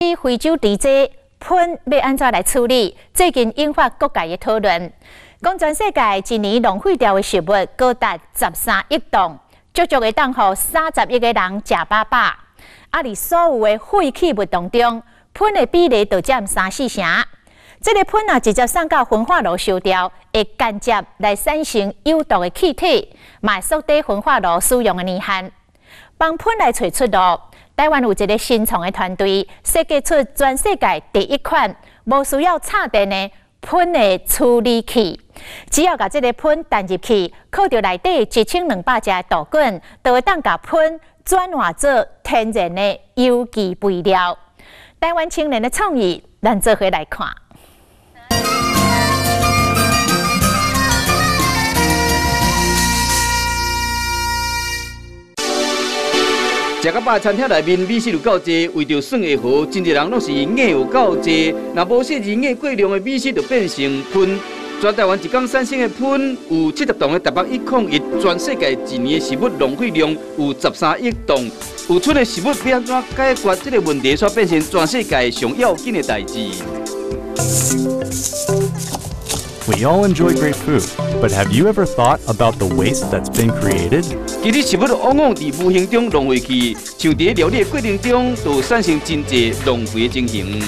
底非洲伫这糞欲按怎来处理？最近引发各界的讨论。讲全世界一年浪费掉的食物高达13亿吨，足足会当予30亿个人食饱饱。啊，伫所有的废弃物当中，糞的比例就占三四成。这个糞若直接送到焚化炉烧掉，会间接来产生有毒的气体，嘛会缩短焚化炉使用的年限。帮糞来揣出路，台湾有一个新创的团队设计出全世界第一款无需要插电的糞的处理器。只要共这个糞掷入去，靠著内底1200只杜菌，就会当共糞转化做天然的有机肥料。台湾青年的创意，咱做伙来看。食较饱餐厅内面美食有够济，为著算会好，真济人拢是硬有够济。若无细腻硬过量的美食，就变成糞。全台湾一工产生的糞有70吨的台北101，全世界一年的食物浪费量有13亿吨。有剩的食物欲按怎解决这个问题，煞变成全世界上要紧的代志。 We all enjoy great food, but have you ever thought about the waste that's been created? 其實食物往往佇無形中浪費去，像佇料理的過程中，就產生真濟浪費的情形。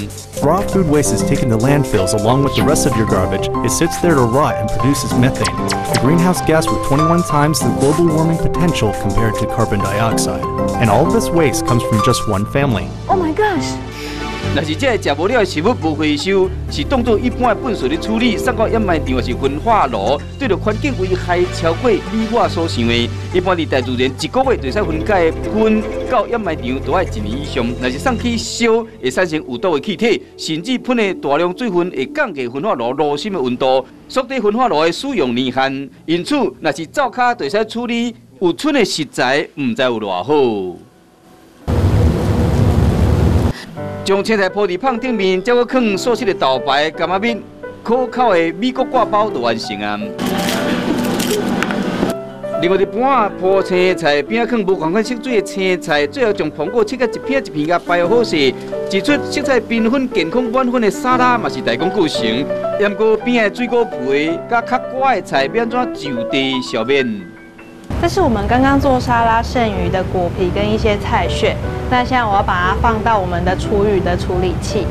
Raw food waste is taken to landfills along with the rest of your garbage. It sits there to rot and produces methane, a greenhouse gas with 21 times the global warming potential compared to carbon dioxide. And all of this waste comes from just one family. Oh my gosh! 若是這个食無了的食物無回收，是當做一般的糞埽咧處理，送到掩埋場抑是焚化爐，對著環境危害超過你我所想的。一般佇大自然一個月就會使分解的糞，到掩埋場都愛一年以上。若是送去燒，會產生有毒的氣體，甚至噴的大量水分會降低焚化爐爐心的溫度，縮短焚化爐的使用年限。因此，若是灶跤就會使處理有剩的食材，毋知有偌好。將青菜鋪佇麭頂面，再閣囥素食的豆排、柑仔蜜，可口的美國掛包就完成啊！另外，佇盤仔鋪青菜，邊仔囥無仝款色水的青菜，最後將蘋果切甲一片一片共擺好勢，一出色彩繽紛、健康滿分的沙拉嘛是大功告成。毋過邊仔的水果皮佮較寡的菜，欲按怎就地消免？這是我們剛剛做沙拉剩餘的果皮跟一些菜屑，那現在我要把它放到我們的廚餘的處理器。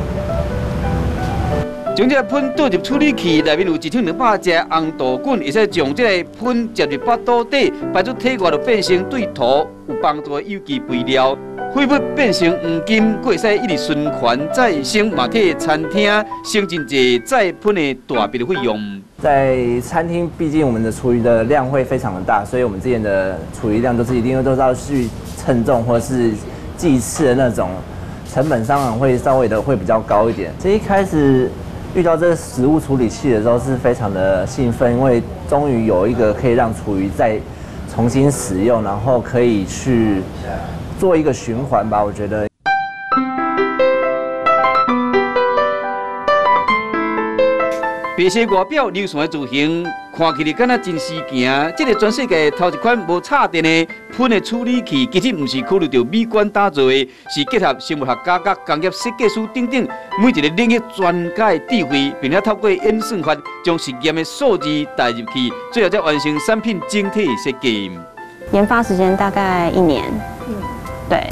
將這個糞倒入處理器，內面有1200隻紅杜菌，會使將這個糞接入腹肚底，排出體外，就變成對土有幫助的有機肥料。廢物變成黃金，閣會使一直循環再生，嘛替餐廳省真濟再噴的大筆的費用。在餐廳，畢竟我們的廚餘的量會非常的大，所以我們之前的廚餘量都是一定都是要去稱重或是計次的那種，成本上會稍微的會比較高一點。這一開始遇到這個食物處理器的時候是非常的興奮，因為終於有一個可以讓廚餘再重新使用，然後可以去做一個循環吧，我覺得。白色外表流線的造型，看起來敢若真時行。這個全世界頭一款無插電的糞的處理器，其實毋是考慮著美觀打造的，是結合生物學家佮工業設計師等等每一個領域專家的智慧，並且透過演算法將實驗的數字帶入去，最後才完成產品整體設計。研發時間大概一年，對，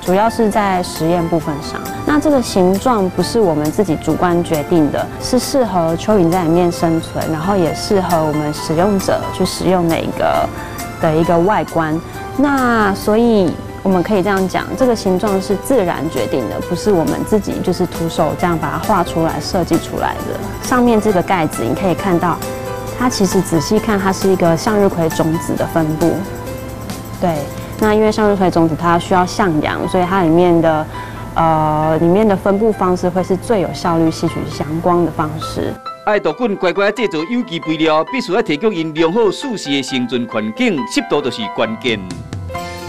主要是在實驗部分上。那這個形狀不是我們自己主觀決定的，是適合蚯蚓在裡面生存，然後也適合我們使用者去使用的一個外觀。那所以我們可以這樣講，這個形狀是自然決定的，不是我們自己就是徒手這樣把它畫出來、設計出來的。上面這個蓋子你可以看到，它其實仔細看，它是一個向日葵種子的分布。對，那因為向日葵種子它需要向陽，所以它裡面的分布方式會是最有效率吸取陽光的方式。愛杜菌乖乖製造有機肥料，必須愛提供𪜶良好舒適的生存環境，濕度就是關鍵。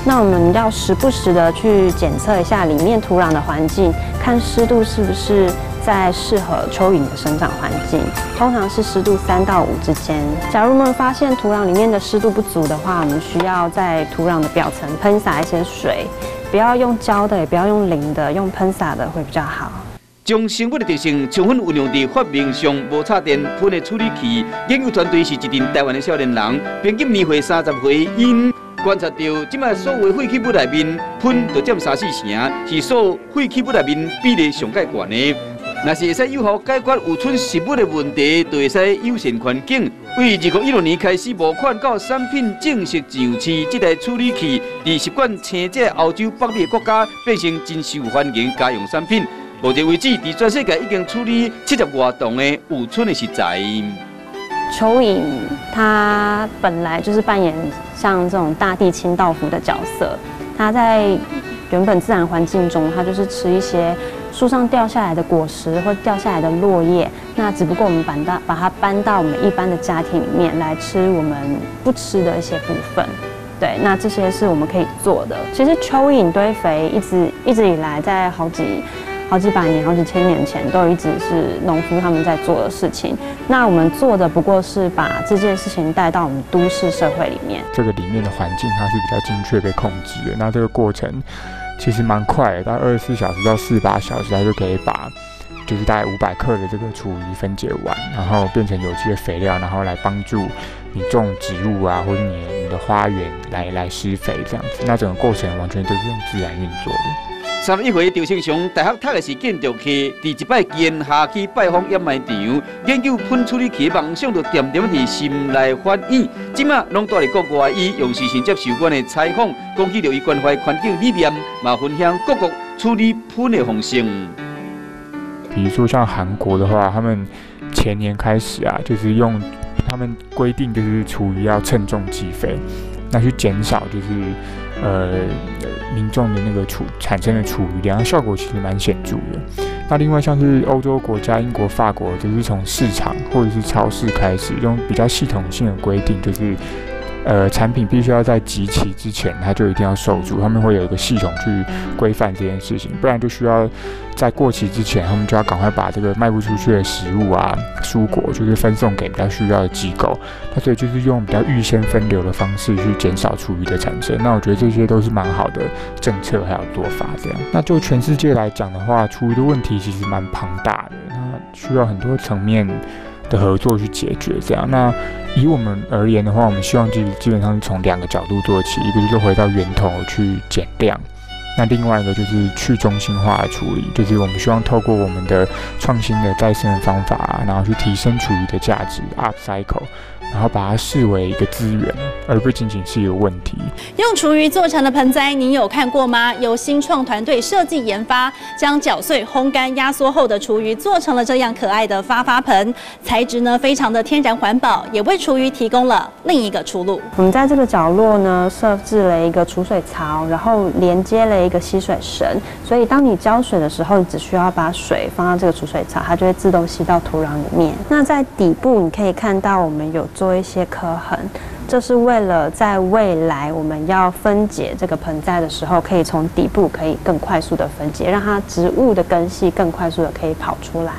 那我們要時不時的去檢測一下裡面土壤的環境，看濕度是不是在適合蚯蚓的生長環境，通常是濕度3到5之間。假如我們發現土壤裡面的濕度不足的話，我們需要在土壤的表層噴灑一些水，不不要用澆的，也不要用淋的，用噴灑的會比較好。將生物的特性充分運用佇發明上無插電糞的處理器，研究團隊是一陣台灣的少年人，平均年歲30歲，𪜶觀察著這擺所有廢棄物內面糞就佔三四成，是所有廢棄物內面比例上蓋懸的。若是會使有效解決有剩食物的問題，就會使友善環境。對2016年開始募款到產品正式上市，這台處理器佇習慣青這歐洲北美國家變成真受歡迎家用產品。目前為止，佇全世界已經處理70外噸的有剩的食材。蚯蚓它本來就是扮演像這種大地清道夫的角色，它在原本自然環境中，它就是吃一些樹上掉下來的果實或掉下來的落葉。那只不過我們把它搬到我們一般的家庭裡面來吃我們不吃的一些部分。對，那這些是我們可以做的。其實蚯蚓堆肥一直一直以來，在好幾百年、好幾千年前，都一直是農夫他們在做的事情。那我們做的不過是把這件事情帶到我們都市社會裡面。這個裡面的環境它是比較精確被控制的。那這個過程其實蠻快的，大概24小時到48小時，它就可以把就是大概500克的這個廚餘分解完，然後變成有機的肥料，然後來幫助你種植物啊，或者你的花園來施肥這樣子。那整個過程完全都是用自然運作的。31歲趙勝雄大學讀的是建築系，佇一擺見下去拜訪掩埋場，研究糞處理器夢想就恬恬佇心內反映。這馬攏蹛佇國外，伊用時陣接受阮的採訪，講起著伊關懷環境理念，嘛分享各國處理糞的方式。比如說像韓國的話，他們前年開始啊，就是用他們規定，就是廚餘要稱重計費，那去減少就是民眾的那個產生的廚餘量，效果其實蠻顯著的。那另外像是歐洲國家，英國、法國，就是從市場或者是超市開始，用比較系統性的規定，就是產品必須要在即期之前，它就一定要售出，他們會有一個系統去規範這件事情，不然就需要在過期之前，他們就要趕快把這個賣不出去的食物啊、蔬果，就是分送給比較需要的機構。那所以就是用比較預先分流的方式去減少廚餘的產生。那我覺得這些都是蠻好的政策還有做法。這樣，那就全世界來講的話，廚餘的問題其實蠻龐大的，那需要很多層面的合作去解決。這樣，那以我們而言的話，我們希望基本上是從兩個角度做起，一個就是回到源頭去減量，那另外一個就是去中心化的處理，就是我們希望透過我們的創新的再生的方法，然後去提升廚餘的價值，upcycle，然後把它視為一個資源，而不僅僅是一個問題。用廚餘做成的盆栽，您有看過嗎？由新創團隊設計研發，將攪碎、烘乾、壓縮後的廚餘做成了這樣可愛的發發盆，材質呢非常的天然環保，也為廚餘提供了另一個出路。我們在這個角落呢設置了一個儲水槽，然後連接了一個吸水繩，所以當你澆水的時候，你只需要把水放到這個儲水槽，它就會自動吸到土壤裡面。那在底部你可以看到我們有做一些刻痕，這是為了在未來我們要分解這個盆栽的時候，可以從底部可以更快速的分解，讓它植物的根系更快速的可以跑出來。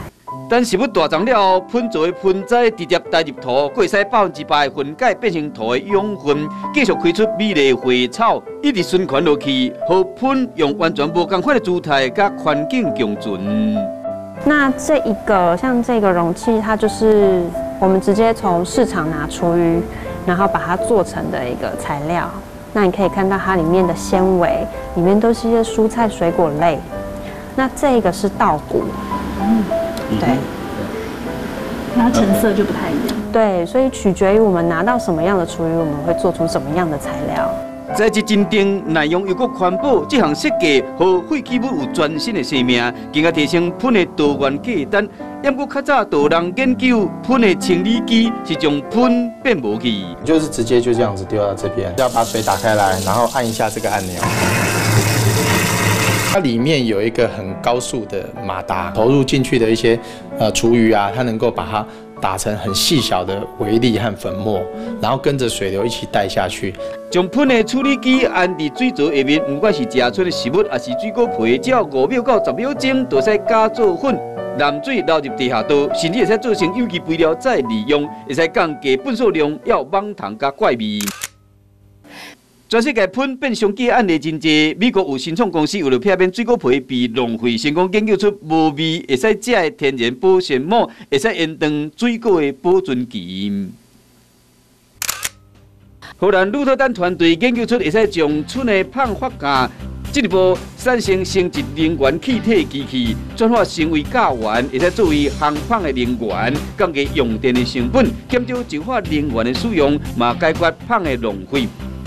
等食物大髒了後，糞做的盆栽直接代入土，閣會使100%的分解變成土的養分，繼續開出美麗花草，一直循環落去，予糞用完全無仝款的姿態，佮環境共存。那這一個像這個容器，它就是我們直接從市場拿廚餘，然後把它做成的一個材料。那你可以看到它裡面的纖維，裡面都是一些蔬菜水果類。那這個是稻谷，對，那成色就不太一樣。對，所以取決於我們拿到什麼樣的廚餘，我們會做出什麼樣的材料。材質堅定、耐用又閣環保，這項設計予廢棄物有全新的生命，更加提升糞的多元價值。毋過較早就有人研究糞的清理機，是將糞變無去。就是直接就這樣子丟到這邊，要把水打開來，然後按一下這個按鈕。它裡面有一個很高速的馬達，投入進去的一些廚餘啊，它能夠把它打成很細小的微粒和粉末，然後跟着水流一起帶下去。將糞的處理機安佇水槽下面，不管是食剩的食物，抑是水果皮，只要5秒到10秒鐘，就使加做粉，淋水流入地下道，甚至會使做成有機肥料再利用，會使降低糞掃量，抑有蠓蟲佮怪味。全世界糞變商機案例真濟，美國有新創公司為著避免水果皮被浪費，成功研究出無味會使食的天然保鮮膜，會使延長水果的保存期。荷蘭鹿特丹團隊研究出會使將賰的麭發酵，進一步產生生質能源氣體機器，轉化成為甲烷，會使作為烘麭的能源，降低用電的成本，減少石化能源的使用，嘛解決麭的浪費。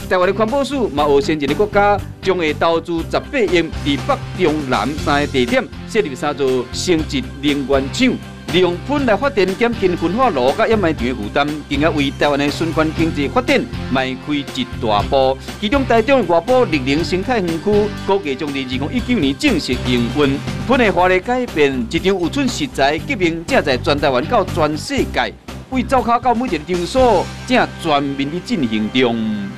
台灣的環保署嘛學先進的國家，將會投資18億，佇北中南三個地點設立三座生質能源廠，利用糞來發電，減輕焚化爐佮掩埋場的負擔，進而為台灣的循環經濟發展邁開一大步。其中，台中的外埔綠能生態園區，估計將佇2019年正式營運。糞的華麗改變，一場有賰食材革命，正在全台灣到全世界，為灶跤到每一个場所，正全面佇進行中。